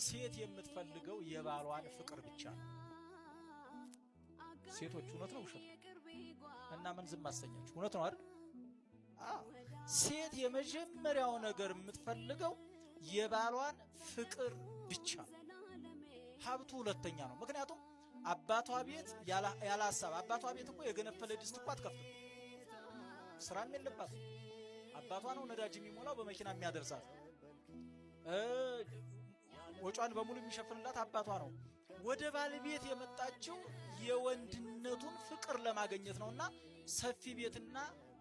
ሴት የምትፈልገው የባሏን ፍቅር ብቻ ነው። ሴቶች እውነት ነው ውሸት ነው? እና ምን ዝም አሰኛችሁ? እውነት ነው አይደል? አዎ። ሴት የመጀመሪያው ነገር የምትፈልገው የባሏን ፍቅር ብቻ ነው። ሀብቱ ሁለተኛ ነው። ምክንያቱም አባቷ ቤት ያለ ሀሳብ፣ አባቷ ቤት እኮ የገነፈለ ድስት እኮ አትከፍትም። ስራም የለባትም። አባቷ ነው ነዳጅ የሚሞላው፣ በመኪና የሚያደርሳት፣ ወጯን በሙሉ የሚሸፍንላት አባቷ ነው። ወደ ባል ቤት የመጣችው የወንድነቱን ፍቅር ለማግኘት ነውና ሰፊ ቤትና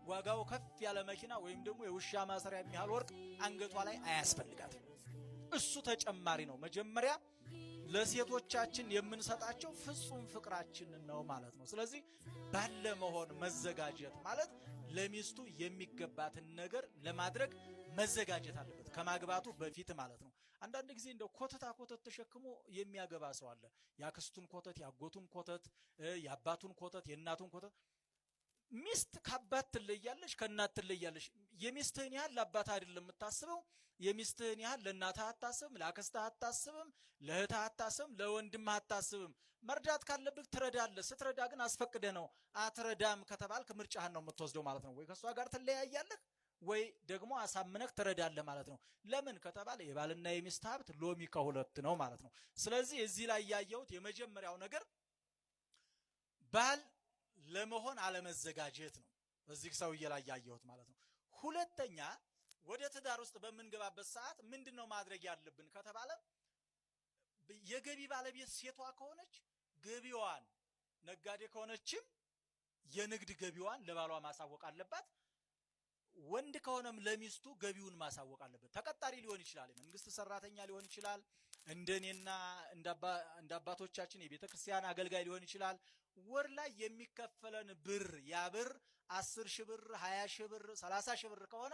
ዋጋው ከፍ ያለ መኪና ወይም ደግሞ የውሻ ማሰሪያ የሚያህል ወርቅ አንገቷ ላይ አያስፈልጋትም። እሱ ተጨማሪ ነው። መጀመሪያ ለሴቶቻችን የምንሰጣቸው ፍጹም ፍቅራችንን ነው ማለት ነው። ስለዚህ ባል ለመሆን መዘጋጀት ማለት ለሚስቱ የሚገባትን ነገር ለማድረግ መዘጋጀት አለበት፣ ከማግባቱ በፊት ማለት ነው። አንዳንድ ጊዜ እንደ ኮተታ ኮተት ተሸክሞ የሚያገባ ሰው አለ። የአክስቱን ኮተት፣ የአጎቱን ኮተት፣ የአባቱን ኮተት፣ የእናቱን ኮተት። ሚስት ከአባት ትለያለች፣ ከእናት ትለያለች። የሚስትህን ያህል ለአባትህ አይደለም የምታስበው። የሚስትህን ያህል ለእናትህ አታስብም፣ ለአክስትህ አታስብም፣ ለእህትህ አታስብም፣ ለወንድምህ አታስብም። መርዳት ካለብህ ትረዳለህ። ስትረዳ ግን አስፈቅደህ ነው። አትረዳም ከተባልክ ምርጫህን ነው የምትወስደው ማለት ነው። ወይ ከእሷ ጋር ትለያያለህ ወይ ደግሞ አሳምነህ ትረዳለህ ማለት ነው። ለምን ከተባለ የባልና የሚስት ሀብት ሎሚ ከሁለት ነው ማለት ነው። ስለዚህ እዚህ ላይ ያየሁት የመጀመሪያው ነገር ባል ለመሆን አለመዘጋጀት ነው። በዚህ ሰውዬ ላይ ያየሁት ማለት ነው። ሁለተኛ፣ ወደ ትዳር ውስጥ በምንገባበት ሰዓት ምንድን ነው ማድረግ ያለብን ከተባለ፣ የገቢ ባለቤት ሴቷ ከሆነች ገቢዋን፣ ነጋዴ ከሆነችም የንግድ ገቢዋን ለባሏ ማሳወቅ አለባት። ወንድ ከሆነም ለሚስቱ ገቢውን ማሳወቅ አለበት። ተቀጣሪ ሊሆን ይችላል፣ የመንግስት ሰራተኛ ሊሆን ይችላል፣ እንደኔና እንደ አባቶቻችን የቤተ ክርስቲያን አገልጋይ ሊሆን ይችላል። ወር ላይ የሚከፈለን ብር፣ ያ ብር 10,000 ብር፣ 20,000 ብር፣ 30,000 ብር ከሆነ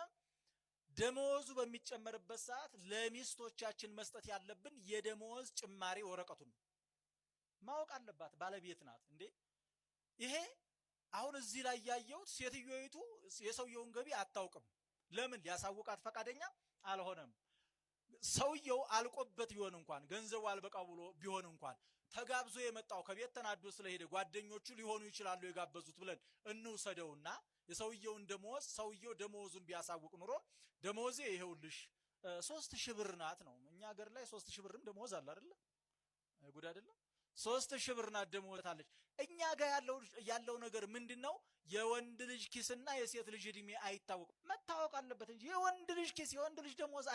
ደመወዙ በሚጨመርበት ሰዓት ለሚስቶቻችን መስጠት ያለብን የደመወዝ ጭማሪ ወረቀቱን ነው። ማወቅ አለባት፣ ባለቤት ናት እንዴ። ይሄ አሁን እዚህ ላይ ያየሁት ሴትዮይቱ የሰውየውን ገቢ አታውቅም። ለምን? ሊያሳውቃት ፈቃደኛ አልሆነም። ሰውየው አልቆበት ቢሆን እንኳን፣ ገንዘቡ አልበቃው ብሎ ቢሆን እንኳን፣ ተጋብዞ የመጣው ከቤት ተናዶ ስለሄደ ጓደኞቹ ሊሆኑ ይችላሉ የጋበዙት ብለን እንውሰደውና የሰውየውን ደመወዝ፣ ሰውየው ደመወዙን ቢያሳውቅ ኑሮ ደመወዜ ይሄውልሽ 3,000 ብር ናት ነው። እኛ ሀገር ላይ 3,000 ብርም ደመወዝ አለ አይደለ? ጉድ አይደለም? 3,000 ብር ናት ደመወዝ አለች። እኛ ጋር ያለው ነገር ምንድን ነው? የወንድ ልጅ ኪስና የሴት ልጅ እድሜ አይታወቅም። መታወቅ አለበት እንጂ የወንድ ልጅ ኪስ፣ የወንድ ልጅ ደመወዝ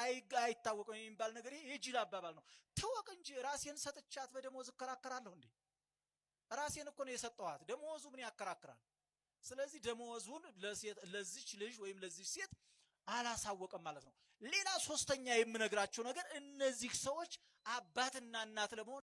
አይታወቅም የሚባል ነገር ይሄ የጅል አባባል ነው። ትወቅ እንጂ፣ ራሴን ሰጥቻት በደመወዝ እከራከራለሁ እንዴ? ራሴን እኮ ነው የሰጠኋት። ደመወዙ ምን ያከራክራል? ስለዚህ ደመወዙን ለዚች ልጅ ወይም ለዚች ሴት አላሳወቀም ማለት ነው። ሌላ ሶስተኛ የምነግራቸው ነገር እነዚህ ሰዎች አባትና እናት ለመሆን